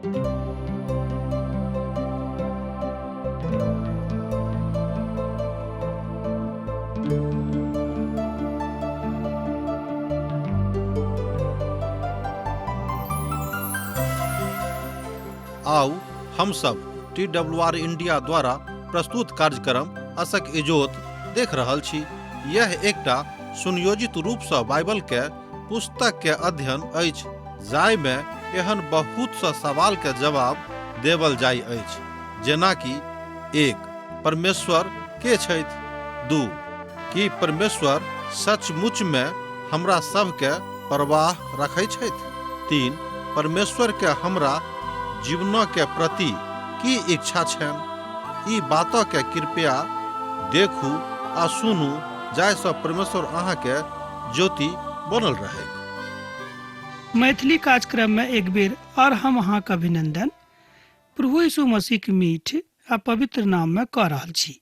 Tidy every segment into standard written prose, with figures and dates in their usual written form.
आउ हम सब टी डब्ल्यू आर इंडिया द्वारा प्रस्तुत कार्यक्रम असक इजोत देख रहल छी। यह एकटा सुनियोजित रूप सँ बाइबल के पुस्तक के अध्ययन अछि जाहि में एहन बहुत सँ सवाल के जवाब देवल जाय अछि, जेना कि 1 परमेश्वर के छथि, 2 की परमेश्वर सचमुच में हमरा सब के परवाह रखै छथि, 3 परमेश्वर के हमरा जीवन के प्रति की इच्छा छनि। ई बात के कृपया देखू आ सुनू जाहि सँ परमेश्वर अहाँ के ज्योति बनल रहै। मैथिली कार्यक्रम में एक बेर और हम अहाँ के अभिनंदन प्रभु यीशु मसीह के मीठ आ पवित्र नाम में कऽ रहल छी।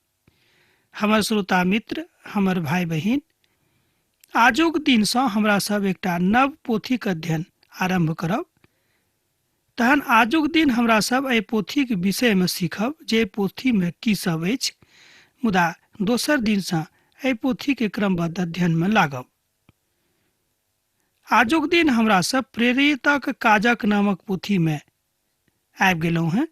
हमर श्रोता मित्र, हमर भाई बहिन, आजुक दिन सँ हमरा सब एकटा नव पोथीक अध्ययन आरंभ करब। तहन आजुक दिन हमरा सब एहि पोथीक विषय में सीखब जे एहि पोथी में की सब अछि, मुदा दोसर दिन सँ एहि पोथी के क्रमबद्ध अध्ययन में लागब। आजुक दिन हमरा सब प्रेरितक काजक नामक पोथी में आबि गेलहुँ हेँ,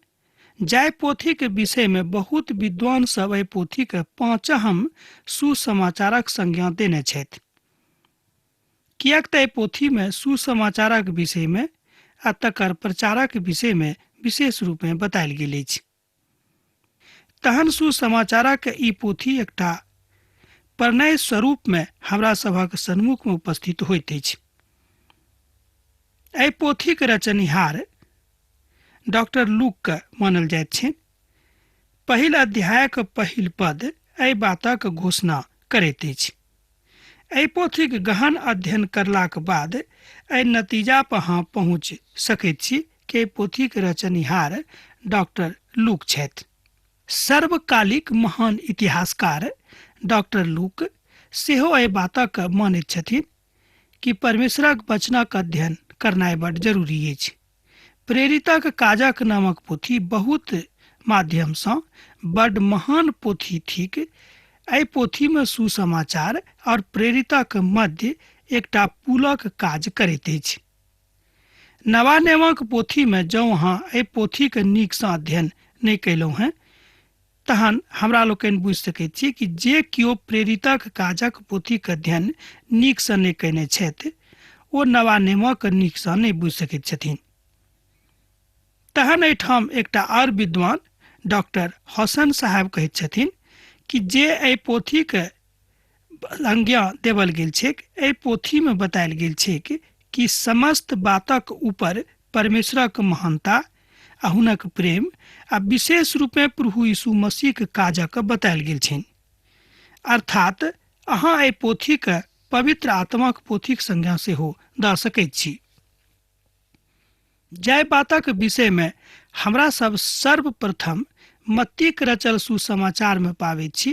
जाहि पोथीक विषय में बहुत विद्वान सब एहि पोथी के पाँचम सुसमाचारक संज्ञा देने छथि। किएक तऽ एहि पोथी में सुसमाचारक विषय में आ तकर प्रचारक विषय में विशेष रूप में बतायल गेल अछि। तहन सुसमाचारक ई पोथी एकटा प्रणय स्वरूप में हमरा सभक सन्मुख में उपस्थित होइत अछि। एहि पोथीक रचनिहार डॉक्टर लूक के मानल जाइत छनि। पहिल अध्यायक पहिल पद एहि बातक घोषणा करैत अछि। एहि पोथीक गहन अध्ययन करलाक बाद एहि नतीजा पर अहाँ पहुँच सकैत छी कि एहि पोथीक रचनिहार डॉक्टर लूक छथि। सर्वकालिक महान इतिहासकार डॉक्टर लूक सेहो एहि बातक मानैत छथिन कि परमेश्वरक वचनक अध्ययन करनाइ बड जरूरी अछि। प्रेरितक काजक नामक पोथी बहुत माध्यमसँ बड महान पोथी थिक। एहि पोथीमे सुसमाचार और प्रेरितक मध्य एकटा पुलक काज करैत अछि। नवा नेमक पोथीमे जँ अहाँ एहि पोथीके नीकसँ अध्ययन नहि कयलहुँ हेँ तहन हमरा लोकनि बुझि सकैत छी कि जे केओ प्रेरितक काजक पोथीक अध्ययन नीकसँ नहि कयने छथि ओ नवा नेमक नीकसँ नहि बुझि सकैत छथिन। तहन एहिठाम एकटा आओर विद्वान डॉक्टर हसन साहेब कहैत छथिन कि जे एहि पोथीके आज्ञा देवल गेल छैक, एहि पोथीमे बतायल गेल छैक कि समस्त बातक ऊपर परमेश्वरक महानता आ हुनक प्रेम आ विशेष रूपे प्रभु यीशु मसीहक काजक बतायल गेल छनि। अर्थात अहाँ एहि पोथीके पवित्र आत्माक पोथीक संज्ञा सेहो दऽ सकैत छी। जाहि बातक विषयमे हमरा सब सर्वप्रथम मत्तीक रचल सुसमाचारमे पाबैत छी,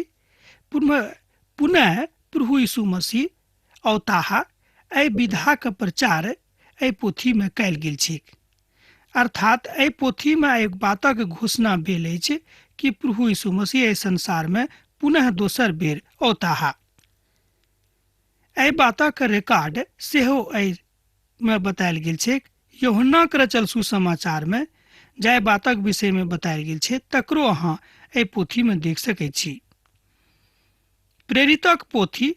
पुनः प्रभु यीशु मसीह औताह, एहि विधाक प्रचार एहि पोथीमे कयल गेल छैक। अर्थात एहि पोथीमे एक बातक घोषणा भेल अछि कि प्रभु यीशु मसीह एहि संसारमे पुनः दोसर बेर औताह। एहि बातक रिकॉर्ड सेहो एहि मे बतायल गेल छैक। यूहन्नाक रचल सुसमाचार मे जाहि बातक विषय मे बतायल गेल छै तकरो अहाँ एहि पोथी मे देख सकैत छी। प्रेरितक पोथी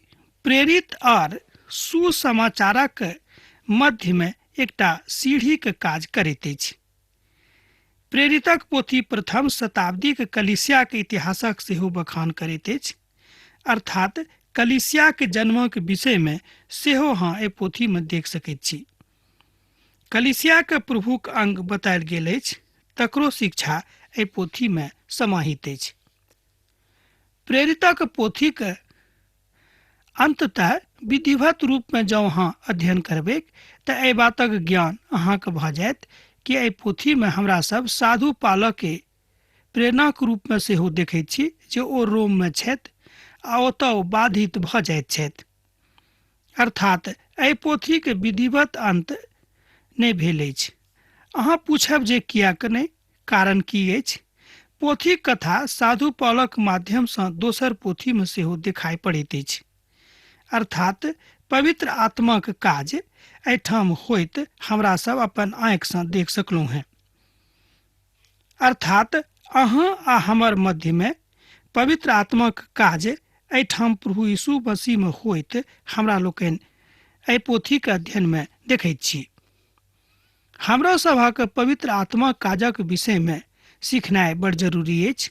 प्रेरित आर सुसमाचारक मध्य मे एकटा सीढ़ीक काज करैत अछि। प्रेरितक पोथी प्रथम शताब्दीक कलीसियाक इतिहासक सेहो बखान करैत अछि। अर्थात कलीसियाक जन्मक विषयमे सेहो अहाँ एहि पोथीमे देख सकैत छी। कलीसियाक प्रभुक अंग बतायल गेल अछि तकरो शिक्षा एहि पोथीमे समाहित अछि। प्रेरितक पोथीक अंततः विधिवत रूपमे जँ अहाँ अध्ययन करबैक तऽ एहि बातक ज्ञान अहाँके भऽ जायत कि एहि पोथीमे हमरा सब साधु पालके प्रेरणाक रूपमे सेहो देखैत छी जे ओ रोममे छथि आ ओतऽ ओ बाधित भऽ जाइत छथि। अर्थात एहि पोथीक विधिवत अंत नहि भेल अछि। अहाँ पूछब जे किएक नहि, कारण की अछि? पोथीक कथा साधु पौलक माध्यमसँ दोसर पोथीमे सेहो देखाइ पड़ैत अछि। अर्थात पवित्र आत्माक काज एहिठाम होइत हमरा सब अपन आँखिसँ देख सकलहुँ हेँ। अर्थात अहाँ आ हमर मध्यमे पवित्र आत्माक काज एहिठाम प्रभु यीशु मसीहमे होइत हमरा लोकनि एहि पोथीक अध्ययनमे देखैत छी। हमरा सभक पवित्र आत्मा काजक विषयमे सिखनाइ बड़ जरूरी अछि।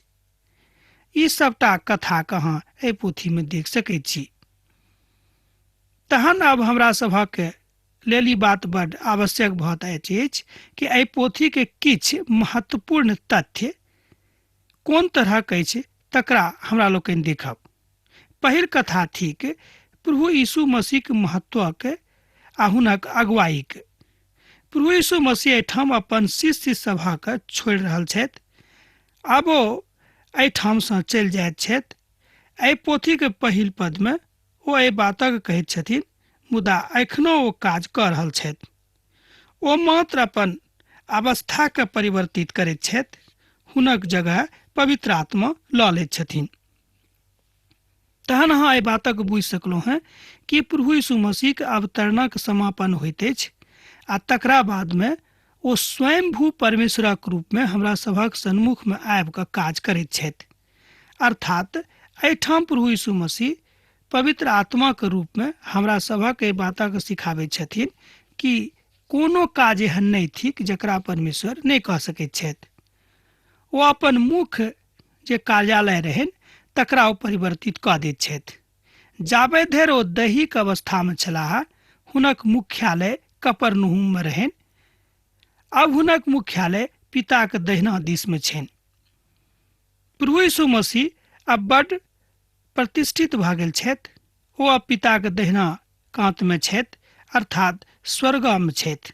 ई सबटा कथाक अहाँ एहि पोथीमे देख सकैत छी। तहन आब हमरा सभक लेल ई बात बड आवश्यक भऽ जाइत अछि कि एहि पोथीके किछु महत्वपूर्ण तथ्य कोन तरहक अछि तकरा हमरा लोकनि देखब। पहिल कथा थिक प्रभु यीशु मसीहक महत्वक आ हुनक अगुवाईक। प्रभु यीशु मसीह एहिठाम अपन शिष्य सभक छोड़ि रहल छथि। आब ओ एहिठामसँ चलि जाइत छथि। एहि पोथीक पहिल पदमे ओ एहि बातक कहैत छथिन, मुदा एखनो ओ काज कऽ रहल छथि। ओ मात्र अपन अवस्थाके परिवर्तित करैत छथि, हुनक जगह पवित्र आत्मा लऽ लैत छथिन। तहन अहाँ एहि बातक बुझि सकलहुँ हेँ कि प्रभु यीशु मसीहक अवतरणक समापन होइत अछि आ तकरा बादमे ओ स्वयंभू परमेश्वरक रूपमे हमरा सभक सन्मुखमे आबि कऽ काज करैत छथि। अर्थात एहिठाम प्रभु यीशु मसीह पवित्र आत्माक रूपमे हमरा सभक एहि बातक सिखाबैत छथिन कि कोनो काज एहन नहि थिक जकरा परमेश्वर नहि कऽ सकैत छथि। ओ अपन मुख जे कार्यालय रहनि तकरा ओ परिवर्तित कऽ दैत छथि। जाबे धरि ओ दैहिक अवस्थामे छलाह हुनक मुख्यालय कपरनहुममे रहनि। आब हुनक मुख्यालय पिताक दहिना दिसमे छनि। प्रभु यीशु मसीह आब बड्ड प्रतिष्ठित भऽ गेल छथि। ओ आब पिताक दहिना कातमे छथि, अर्थात स्वर्गमे छथि।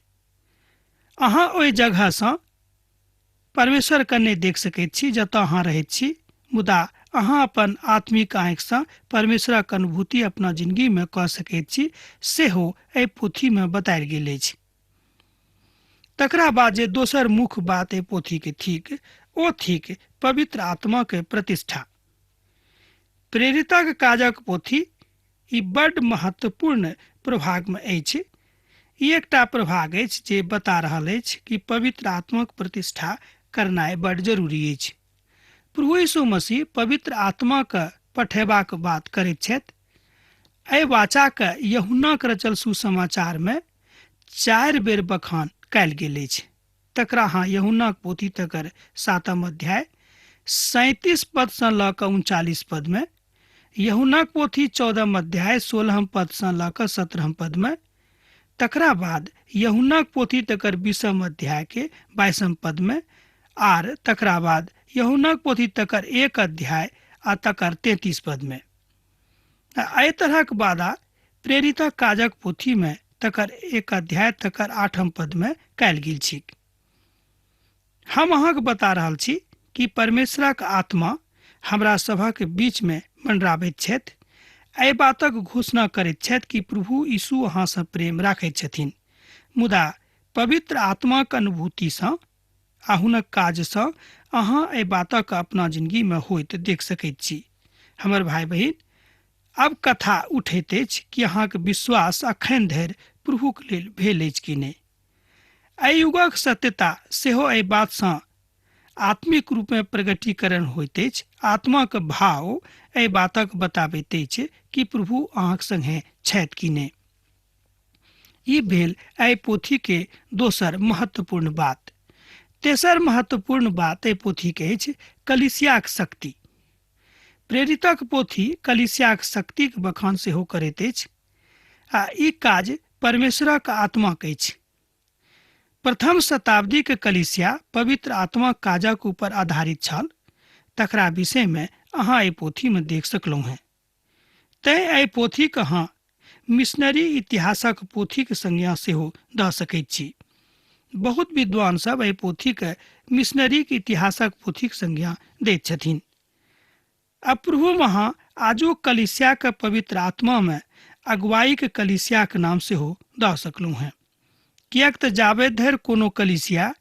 अहाँ ओहि जगहसँ परमेश्वरके नहि देख सकैत छी जतऽ अहाँ रहैत छी, मुदा अहाँ अपन आत्मिक आँखिसँ परमेश्वरक अनुभूति अपना जिनगीमे कऽ सकैत छी, सेहो एहि पोथीमे बतायल गेल अछि। तकरा बाद जे दोसर मुख्य बात एहि पोथीके थिक ओ थिक पवित्र आत्माके प्रतिष्ठा। प्रेरितक काजक पोथी ई बड्ड महत्वपूर्ण प्रभागमे अछि। ई एकटा प्रभाग अछि जे बता रहल अछि कि पवित्र आत्माक प्रतिष्ठा करनाइ बड्ड जरूरी अछि। प्रभु यीशु मसीह पवित्र आत्माक पठेबाक बात करैत छथि। एहि वाचाक यूहन्नाक रचल सुसमाचारमे 4 बेर बखान कयल गेल अछि। तकरा अहाँ यूहन्नाक पोथी तकर 7 अध्याय 37 पदसँ लऽ कऽ 39 पदमे, यूहन्नाक पोथी 14 अध्याय 16 पदसँ लऽ कऽ 17 पदमे, तकरा बाद यूहन्नाक पोथी तकर 20 अध्याय के 22 पदमे, आर तकरा बाद यूहन्नाक पोथी तकर 1 अध्याय आ तकर 33 पदमे। एहि तरहक वादा प्रेरितक काजक पोथीमे तकर 1 अध्याय तकर 8 पदमे कयल गेल छैक। हम अहाँके बता रहल छी कि परमेश्वरक आत्मा हमरा सभक बीचमे मंडराबैत छथि, एहि बातक घोषणा करैत छथि कि प्रभु यीशु अहाँसँ प्रेम राखैत छथिन। मुदा पवित्र आत्माक अनुभूतिसँ आ हुनक काजसँ अहाँ एहि बातक अपना जिनगीमे होइत देख सकैत छी। हमर भाइ बहिन, आब कथा उठैत अछि कि अहाँके विश्वास अखन धरि प्रभुक लेल भेल अछि कि नहि। एहि युगक सत्यता सेहो एहि बातसँ आत्मिक रूपमे प्रगटीकरण होइत अछि। आत्माक भाव एहि बातक बताबैत अछि कि प्रभु अहाँक संगे छथि कि नहि। ई भेल एहि पोथी के दोसर महत्वपूर्ण बात। तेसर महत्वपूर्ण बात एहि पोथी के अछि कलीसियाक शक्ति। प्रेरितक पोथी कलीसियाक शक्तिक बखान सेहो करैत अछि आ ई काज परमेश्वरक आत्माक अछि। प्रथम शताब्दीक कलीसिया पवित्र आत्माक काजक ऊपर आधारित छल, तकरा विषयमे अहाँ एहि पोथीमे देख सकलहुँ हेँ। तैं एहि पोथीक अहाँ मिशनरी इतिहासक पोथीक संज्ञा सेहो दऽ सकैत छी। बहुत विद्वान सब एहि पोथीक मिशनरीक इतिहासक पोथीक संज्ञा दैत छथिन। आ प्रभु महा आजुक कलीसियाक पवित्र आत्मामे अगुवाईक कलीसियाक नाम सेहो दऽ सकलहुँ हेँ, किएक तऽ जाबे धरि कोनो कलीसिया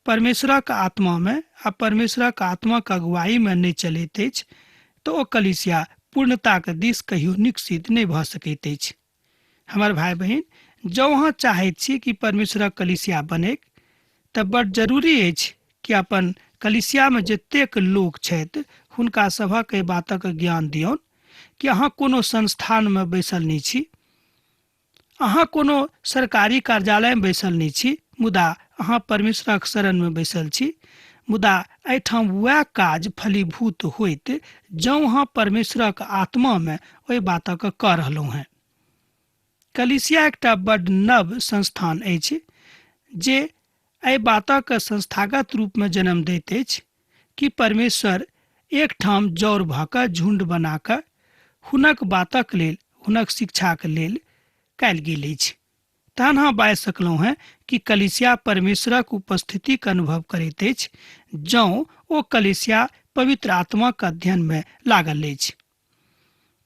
परमेश्वरक आत्मामे आ परमेश्वरक आत्माक अगुवाईमे नहि चलैत अछि तऽ ओ कलीसिया पूर्णताक दिस कहियो निकसित नहि भऽ सकैत अछि। हमर भाय बहिन, जँ अहाँ चाहैत छी कि परमेश्वरक कलीसिया बनैक तऽ बड्ड जरूरी अछि कि अपन कलीसियामे जतेक लोक छथि हुनका सभक एहि बातक ज्ञान दियौन कि अहाँ कोनो संस्थानमे बैसल नहि छी, अहाँ कोनो सरकारी कार्यालयमे बैसल नहि छी, मुदा अहाँ परमेश्वरक शरणमे बैसल छी। मुदा एहिठाम वएह काज फलीभूत होइत जँ अहाँ परमेश्वरक आत्मामे ओहि बातक कऽ रहलहुँ हेँ। कलीसिया एकटा बड्ड नव संस्थान अछि जे एहि बातक संस्थागत रूपमे जन्म दैत अछि कि परमेश्वर एकठाम जौर भऽ कऽ झुण्ड बना कऽ हुनक बातक लेल, हुनक शिक्षाक लेल कयल गेल अछि। तहन अहाँ बाजि सकलहुँ हेँ कि कलीसिया परमेश्वरक उपस्थितिक अनुभव करैत अछि जँ ओ कलीसिया पवित्र आत्माक अध्ययनमे लागल अछि।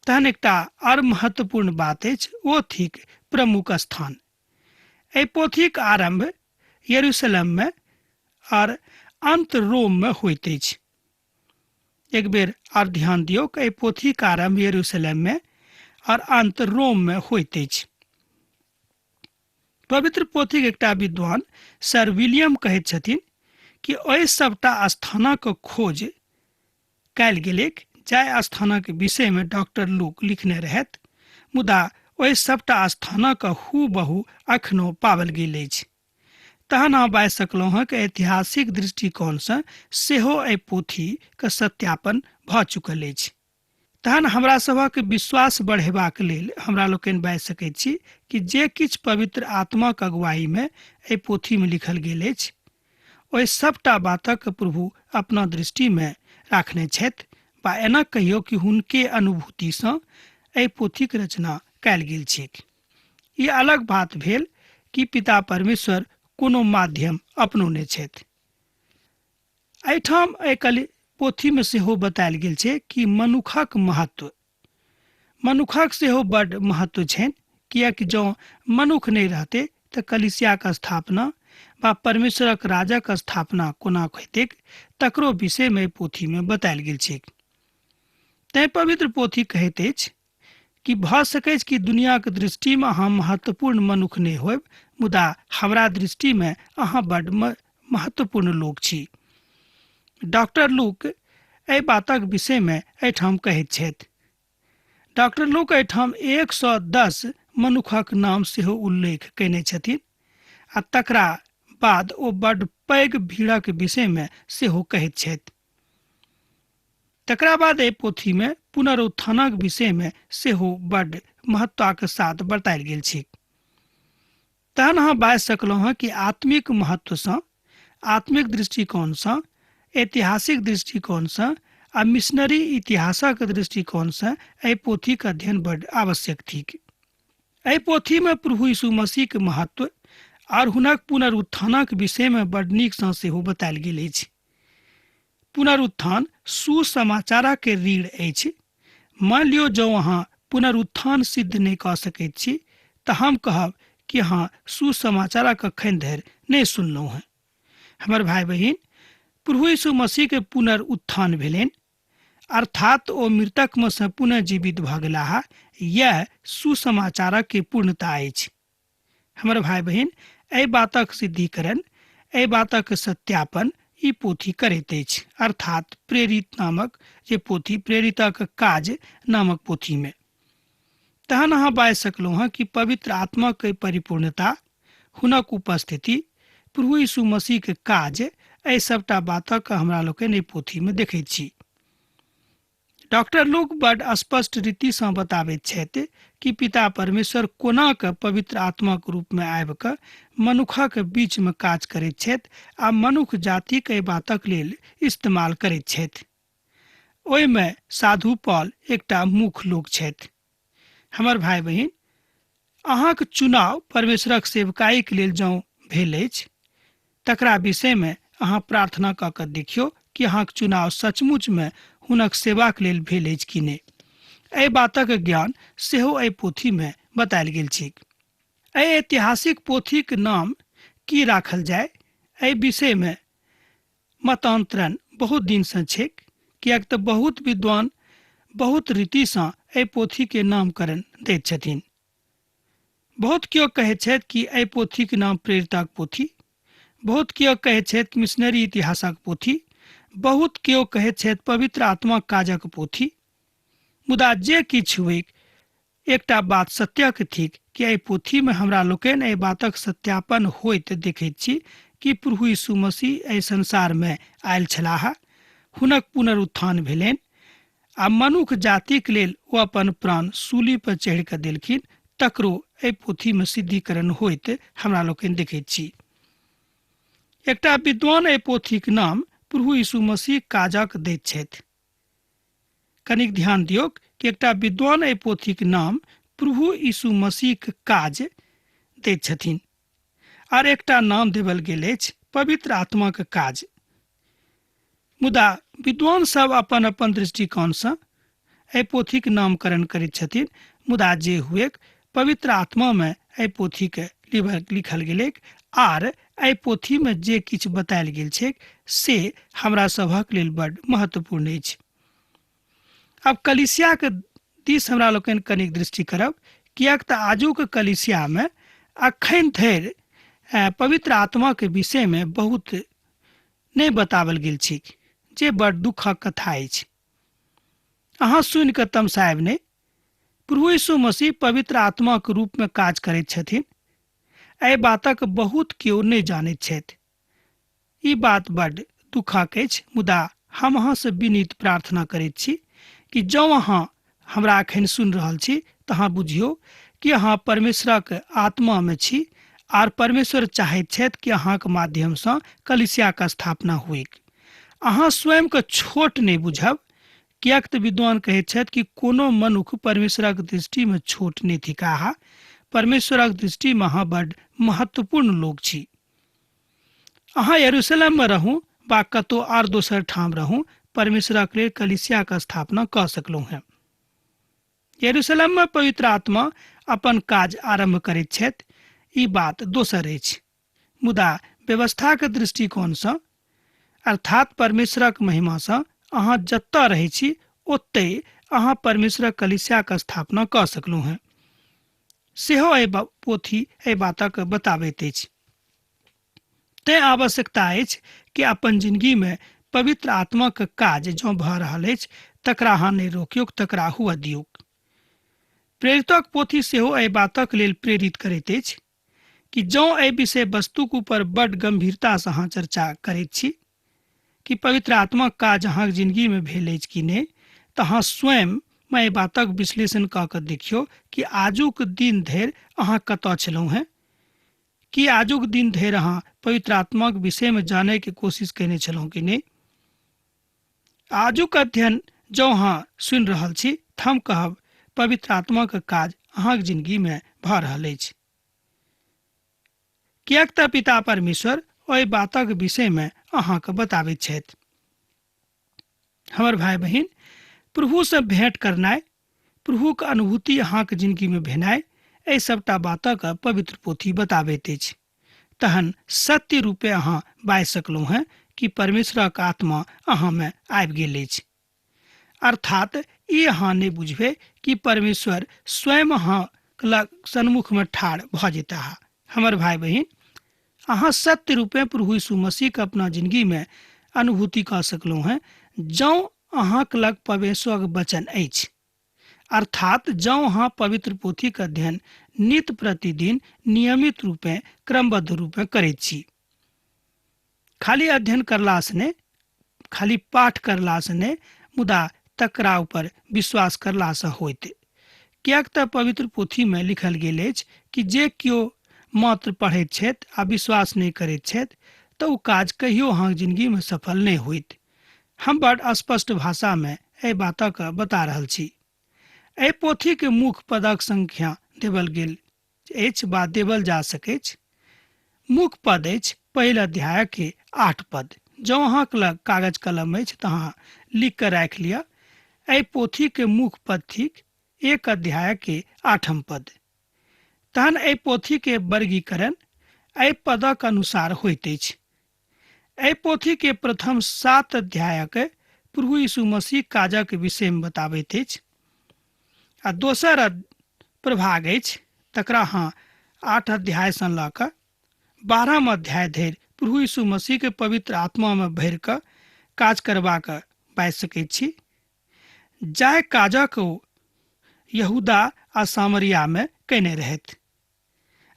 तहन एकटा आर महत्वपूर्ण बात अछि, ओ थिक प्रमुख स्थान। एहि पोथीक आरम्भ यरूशलेममे आर अन्त रोममे होइत अछि। एक बेर आर ध्यान दियौक, एहि पोथीक आरम्भ यरूशलेममे आर अन्त रोममे होइत अछि। पवित्र पोथीक एकटा विद्वान सर विलियम कहैत छथिन कि एहि सबटा स्थानक खोज कयल गेलैक जाहि स्थानक विषयमे डॉक्टर लूक लिखने रहथि, मुदा ओहि सभटा स्थानक हू-बहू अखनो पाओल गेल अछि। तहन अहाँ बाजि सकलहुँ हँ कि ऐतिहासिक दृष्टिकोणसँ सेहो एहि पोथीक सत्यापन भऽ चुकल अछि। तहन हमरा सभक विश्वास बढ़ेबाक लेल हमरा लोकनि बाजि सकैत छी कि जे किछु पवित्र आत्माक अगुवाईमे एहि पोथीमे लिखल गेल अछि, ओहि सभटा बातक प्रभु अपना दृष्टिमे राखने छथि वा एना कहियौ कि हुनके अनुभूतिसँ एहि पोथीक रचना कयल गेल छैक। ई अलग बात भेल कि पिता परमेश्वर कोनो माध्यम अपनौने छथि। एहिठाम एहि कलि पोथीमे सेहो बतायल गेल छै कि मनुखक महत्व, मनुखक सेहो बड्ड महत्व छनि, किएकि जँ मनुख नहि रहतै तऽ कलीसियाक स्थापना वा परमेश्वरक राजक स्थापना कोना हेतैक, तकरो विषयमे एहि पोथीमे बतायल गेल छैक। तैँ पवित्र पोथी कहैत अछि कि भऽ सकैछ कि दुनियाक दृष्टिमे अहाँ महत्वपूर्ण मनुख नहि होयब, मुदा हमरा दृष्टिमे अहाँ बड्ड महत्वपूर्ण लोक छी। डॉक्टर लूक एहि बातक विषयमे एहिठाम कहैत छथि। डॉक्टर लूक एहिठाम 110 मनुखक नाम सेहो उल्लेख कयने छथिन आ तकरा बाद ओ बड्ड पैघ भीड़क विषयमे सेहो कहैत छथि। तकरा बाद एहि पोथीमे पुनरुत्थानक विषयमे सेहो बड्ड महत्वक साथ बतायल गेल छैक। तहन अहाँ बाजि सकलहुँ हँ कि आत्मिक महत्वसँ, आत्मिक दृष्टिकोणसँ, ऐतिहासिक दृष्टिकोणसँ आ मिशनरी इतिहासक दृष्टिकोणसँ एहि पोथीक अध्ययन बड्ड आवश्यक थिक। एहि पोथीमे प्रभु यीशु मसीहक महत्व आर हुनक पुनरुत्थानक विषयमे बड्ड नीकसँ सेहो बतायल गेल अछि। पुनरुत्थान सुसमाचारक रीढ़ अछि। मानि लियौ जँ अहाँ पुनरुत्थान सिद्ध नहि कऽ सकैत छी तऽ हम कहब कि अहाँ सुसमाचारक अखन धरि नहि सुनलहुँ हेँ। हमर भाय बहिन, प्रभु यीशु मसीहके पुनरुत्थान भेलनि, अर्थात ओ मृतकमे सँ पुनः जीवित भऽ गेलाह। यैह सुसमाचारक के पूर्णता अछि। हमर भाय बहिन, एहि बातक सिद्धिकरण, एहि बातक सत्यापन ई पोथी करैत अछि, अर्थात प्रेरित नामक जे पोथी, प्रेरितक काज नामक पोथीमे। तहन अहाँ बाजि सकलहुँ हँ कि पवित्र आत्माक परिपूर्णता, हुनक उपस्थिति, प्रभु यीशु मसीहके काज, एहि सबटा बातक हमरा लोकनि एहि पोथीमे देखैत छी। डॉक्टर लूक बड स्पष्ट रीतिसँ बताबैत छथि कि पिता परमेश्वर कोना कऽ पवित्र आत्माक रूपमे आबि कऽ मनुखक बीचमे काज करैत छथि आ मनुख जातिक एहि बातक लेल इस्तेमाल करैत छथि। ओहिमे साधु पॉल एकटा मुख्य लोक छथि। हमर भाय बहिन, अहाँक चुनाव परमेश्वरक सेवकाईक लेल जँ भेल अछि, तकरा विषयमे अहाँ प्रार्थना कऽ कऽ देखियौ कि अहाँक चुनाव सचमुचमे हुनक सेवाक लेल भेल अछि कि नहि। एहि बातक ज्ञान सेहो एहि पोथीमे बतायल गेल छैक। एहि ऐतिहासिक पोथीक नाम की राखल जाय, एहि विषयमे मतांतरण बहुत दिनसँ छैक, किएक तऽ बहुत विद्वान बहुत रीतिसँ एहि पोथीके नामकरण दैत छथिन। बहुत केओ कहैत छथि कि एहि पोथीके नाम प्रेरितक पोथी, बहुत केओ कहैत छथि मिशनरी इतिहासक पोथी, बहुत केओ कहैत छथि पवित्र आत्माक काजक पोथी। मुदा जे किछु होइक, एकटा बात सत्यक थिक कि एहि पोथीमे हमरा लोकनि एहि बातक सत्यापन होइत देखैत छी कि प्रभु यीशु मसीह एहि संसारमे आयल छलाह, हुनक पुनरुत्थान भेलनि आ मनुख जातिक लेल ओ अपन प्राण सूली पर चढ़ि कऽ देलखिन, तकरो एहि पोथीमे सिद्धीकरण होइत हमरा लोकनि देखैत छी। एकटा विद्वान एहि पोथीक नाम प्रभु यीशु मसीह काजक दैत छथि। कनिक ध्यान दियौक कि एकटा विद्वान एहि पोथीक नाम प्रभु यीशु मसीहक काज दैत छथिन आर एकटा नाम देवल गेल अछि पवित्र आत्माक काज। मुदा विद्वान सब अपन अपन दृष्टिकोणसँ एहि पोथीक नामकरण करैत छथिन, मुदा जे हुएक पवित्र आत्मामे एहि पोथीके लिखल गेलैक आर एहि पोथीमे जे किछु बतायल गेल छैक से हमरा सभक लेल बड महत्वपूर्ण अछि। आब कलिसियाके दिस हमरा लोकनि कनिक दृष्टि करब, किएक तऽ आजुक कलिसियामे अखन धरि पवित्र आत्माके विषयमे बहुत नहि बताओल गेल छैक, जे बड़ दुखक कथा अछि। अहाँ सुनि कऽ तमसायब नहि। प्रभु यीशु मसीह पवित्र आत्माक रूपमे काज करैत छथिन, एहि बातक बहुत केओ नहि जानैत छथि। ई बात बड्ड दुखक अछि, मुदा हम अहाँसँ विनीत प्रार्थना करैत छी कि जँ अहाँ हमरा एखन सुनि रहल छी तऽ अहाँ बुझियौ कि अहाँ परमेश्वरक आत्मामे छी आर परमेश्वर चाहैत छथि कि अहाँक माध्यमसँ कलिसियाक स्थापना होइक। अहाँ स्वयंके छोट नहि बुझब, किएक तऽ विद्वान कहैत छथि कि कोनो मनुख परमेश्वरक दृष्टिमे छोट नहि थिकाह। परमेश्वरक दृष्टिमे अहाँ बड्ड महत्वपूर्ण लोक छी। अहाँ यरूशलेममे रहू वा कतौ आर दोसर ठाम रहू, परमेश्वरक लेल कलिसियाक स्थापना कऽ सकलहुँ हेँ। यरूशलेममे पवित्र आत्मा अपन काज आरम्भ करैत छथि, ई बात दोसर अछि। मुदा व्यवस्थाक दृष्टिकोणसँ, अर्थात परमेश्वरक महिमासँ, अहाँ जतऽ रहै छी ओतहि अहाँ परमेश्वरक कलिसियाक स्थापना कऽ सकलहुँ हेँ, सेहो एहि पोथी एहि बातक बताबैत अछि। तेँ आवश्यकता अछि कि अपन जिनगीमे पवित्र आत्माक काज जँ भऽ रहल अछि तकरा अहाँ नहि रोकियौक, तकरा हुअ दियौक। प्रेरितक पोथी सेहो एहि बातक लेल प्रेरित करैत अछि कि जँ एहि विषय वस्तुक ऊपर बड्ड गंभीरतासँ अहाँ चर्चा करैत छी कि पवित्र आत्माक काज अहाँक जिनगीमे भेल अछि कि नहि, तऽ अहाँ स्वयंमे एहि बातक विश्लेषण कऽ कऽ देखियौ कि आजुक दिन धरि अहाँ कतऽ छलहुँ हेँ। की आजुक दिन धरि अहाँ पवित्र आत्माक विषयमे जानैके कोशिश कयने छलहुँ कि नहि? आजुक अध्ययन जँ अहाँ सुनि रहल छी तऽ हम कहब पवित्र आत्माक काज अहाँक जिनगीमे भऽ रहल अछि, किएक तऽ पिता परमेश्वर ओहि बातक विषयमे अहाँके बताबैत छथि। हमर भाय बहिन, प्रभुसँ भेंट करनाइ, प्रभुक अनुभूति अहाँक जिनगीमे भेनाइ, एहि सबटा बातक पवित्र पोथी बताबैत अछि। तहन सत्य रूपे अहाँ बाजि सकलहुँ हेँ कि परमेश्वरक आत्मा अहाँमे आबि गेल अछि। अर्थात ई अहाँ नहि बुझबै कि परमेश्वर स्वयं अहाँ लग सन्मुखमे ठाढ़ भऽ जेताह। हमर भाय बहिन, अहाँ सत्य रूपे प्रभु यीशु मसीहके अपना जिनगीमे अनुभूति कऽ सकलहुँ हेँ जँ अहाँक लग परमेश्वरक वचन अछि। अर्थात जँ अहाँ पवित्र पोथीक अध्ययन नित प्रतिदिन नियमित रूपे क्रमबद्ध रूपे करैत छी। खाली अध्ययन करलासँ नहि, खाली पाठ करलासँ नहि, मुदा तकरा ऊपर विश्वास करलासँ होइत। किएक तऽ पवित्र पोथीमे लिखल गेल अछि कि जे केओ मात्र पढ़ैत छथि आ विश्वास नहि करैत छथि तऽ ओ काज कहियो अहाँक जिनगीमे सफल नहि होइत। हम बड स्पष्ट भाषामे एहि बातक बता रहल छी। एहि पोथीके मुख्य पदक संख्या देवल गेल अछि वा देवल जा सकैछ। मुख्य पद अछि पहिल अध्यायके 8 पद। जँ अहाँक लग कागज कलम अछि तऽ अहाँ लिख कऽ राखि लिअ। एहि पोथीके मुख्य पद थिक 1 अध्यायके 8 पद। तहन एहि पोथीके वर्गीकरण एहि पदक अनुसार होइत अछि। एहि पोथीके प्रथम 7 अध्यायक प्रभु यीशु मसीह काजक विषयमे बताबैत अछि आ दोसर प्रभाग अछि तकरा अहाँ 8 अध्यायसँ लऽ कऽ 12 अध्याय धरि प्रभु यीशु मसीहके पवित्र आत्मामे भरि कऽ काज करबाक बाजि सकैत छी, जाहि काजक ओ यहूदा आ सामरियामे कयने रहथि।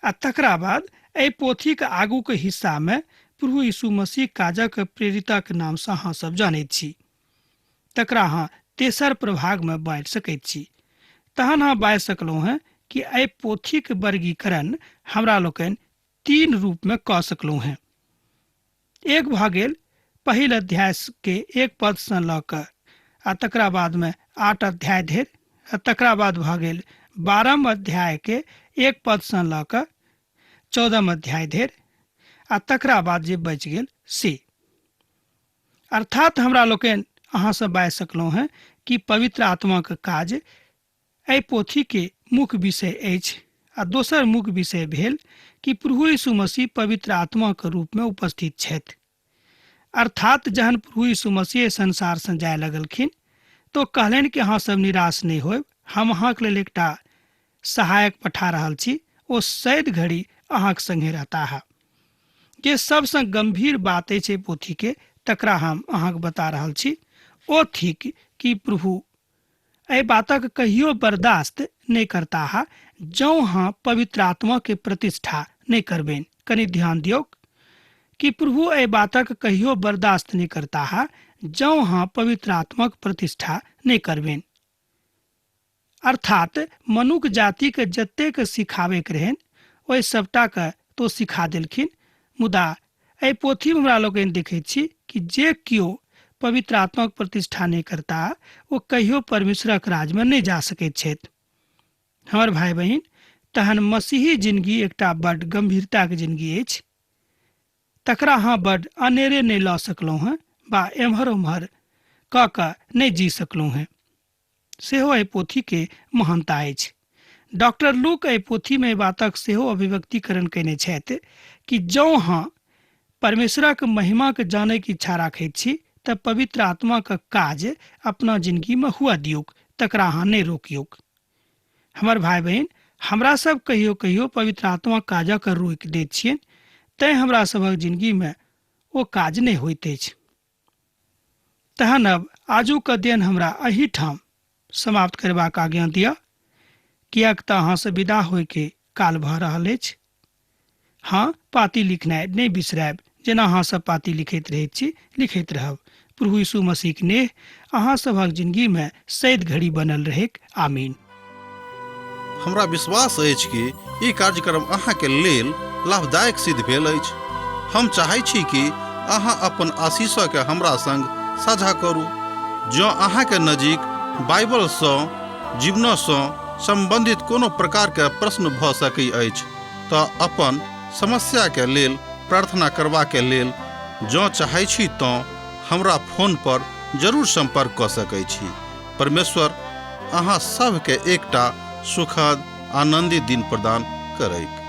आ तकरा बाद एहि पोथीक आगूक हिस्सामे प्रभु यीशु मसीह काजक प्रेरितक नामसँ अहाँ सब जानैत छी, तकरा अहाँ तेसर प्रभागमे बाँटि सकैत छी। तहन अहाँ बाजि सकलहुँ हेँ कि एहि पोथीक वर्गीकरण हमरा लोकनि 3 रूपमे कऽ सकलहुँ हेँ। एक भऽ गेल पहिल अध्याय के 1 पदसँ लऽ कऽ आ तकरा बादमे 8 अध्याय धरि, आ तकरा बाद भऽ गेल 12 अध्याय के 1 पदसँ लऽ कऽ 14 अध्याय धरि, आ तकरा बाद जे बचि गेल से। अर्थात हमरा लोकनि अहाँसँ बाजि सकलहुँ हेँ कि पवित्र आत्माक काज एहि पोथीके मुख्य विषय अछि आ दोसर मुख्य विषय भेल कि प्रभु यीशु मसीह पवित्र आत्माक रूपमे उपस्थित छथि। अर्थात जहन प्रभु यीशु मसीह संसारसँ जाय लगलखिन तो कहलनि कि अहाँ सब निराश नहि होयब, हम अहाँके लेल एकटा सहायक पठा रहल छी, ओ सैद घड़ी अहाँक संगे रहताह। जे सबसँ गंभीर बात अछि एहि पोथीके तकरा हम अहाँके बता रहल छी, ओ थिक कि प्रभु एहि बातक कहियो बर्दाश्त नहि करताह जौं अहाँ पवित्र आत्मा के प्रतिष्ठा नहि करबनि। कनि ध्यान दियौक कि प्रभु एहि बातक कहियो बर्दाश्त नहि करताह जौं अहाँ पवित्र आत्माक प्रतिष्ठा नहि करबनि। अर्थात मनुख जाति के जतेक सिखाबैके रहनि ओहि सबटा के तो सिखा देलखिन, मुदा एहि पोथीमे हमरा लोकनि देखैत छी कि जे केओ पवित्र आत्माक प्रतिष्ठा नहि करता ओ कहियो परमेश्वरक राजमे नहि जा सकैत छथि। हमर भाय बहिन, तहन मसीही जिंदगी एकटा बड गंभीरताक जिंदगी अछि, तकरा अहाँ बड अनेरे नहि लऽ सकलहुँ हेँ बा एम्हर ओम्हर कऽ कऽ नहि जी सकलहुँ हेँ। सेहो एहि पोथीके महानता अछि। डॉक्टर लूक एहि पोथीमे एहि बातक सेहो अभिव्यक्तिकरण कयने छथि कि जौं अहाँ परमेश्वरक महिमाके जानैके इच्छा राखैत छी तऽ पवित्र आत्माक काज अपना जिंदगीमे हुअ दियौक, तकरा अहाँ नहि रोकियौक। हमर भाय बहिन, हमरा सब कहियो कहियो पवित्र आत्मा काजक रोकि दैत छियनि, तैं हमरा सभक जिंदगीमे ओ काज नहि होइत अछि। तहन अब आजुक अध्ययन हमरा एहिठाम समाप्त करबाक आज्ञा दिअ, किएक तऽ अहाँसँ विदा होइके काल भऽ रहल अछि। हँ, पाती लिखनाइ नहि बिसरायब, जेना अहाँ सब पाती लिखैत रहैत छी लिखैत रहब। प्रभु यीशु मसीहक नेह अहाँ सभक जिंदगीमे सैद घड़ी बनल रहैक। आमीन। हमरा विश्वास अछि कि ई कार्यक्रम अहाँके लेल लाभदायक सिद्ध भेल अछि। हम चाहै छी कि अहाँ अपन आशीषके हमरा संग साझा करू। जँ अहाँके नजीक बाइबलसँ जीवनसँ सम्बन्धित कोनो प्रकारके प्रश्न भऽ सकै अछि तऽ अपन समस्याके लेल प्रार्थना करबाके लेल जँ चाहै छी तँ हमरा फोन पर जरूर सम्पर्क कऽ सकै छी। परमेश्वर अहाँ सभके एकटा सुखद आनन्दित दिन प्रदान करैक।